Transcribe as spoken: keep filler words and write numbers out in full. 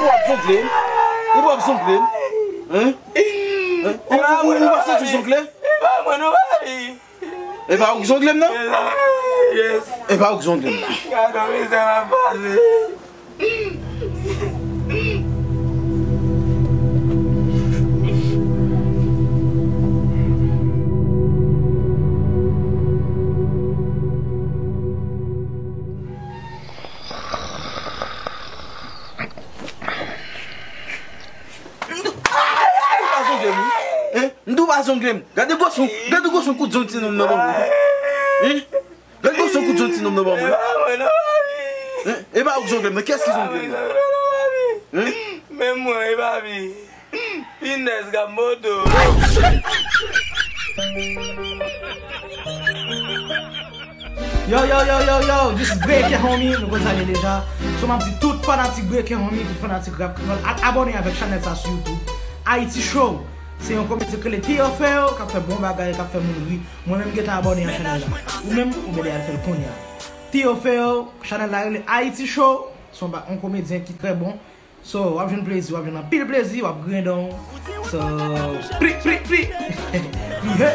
W ap zongle m? Ou p ap zongle m? Hein? Hein? Ou, ou, ou pa santi w zongle? E pa mwen non, papi. E pa ou k zongle m nan? Yes. E pa ou k zongle m nan. Gade mizè m ap pase. Ou pa zongle m, wi. Hein? M di w pa zongle m. Gade gwosè, gade gwosè kout zong ti nonm nan ban mwen. Hein? Gade gwosè kout zong ti nonm nan ban mwen. Hein? E pa ou k zongle m nan. Kiyès ki zongle m nan? Hein? Menm mwen, e papi. Finesse Gambodo. Yo, yo, yo, yo, yo, this is Breaker Homie, nou konn sa l ye deja. So, m ap di tout fanatik Breaker Homie, tout fanatik rap kreyòl, al abòne avèk chanèl sa sou YouTube. Haiti Show, se yon komedyen k rele Theophile, k ap fè bon bagay, k ap fè moun ri. Mwen menm, m gentan abòne a chanèl la. Ou menm, ou mèt al fè l kounye a. Theophile, chanèl la rele Haiti Show, se yon ba-, yon komedyen ki trè bon. So, w ap jwenn plezi, w ap jwenn anpil plezi, w ap grendon. So, pli, pli, pli. Pli, he.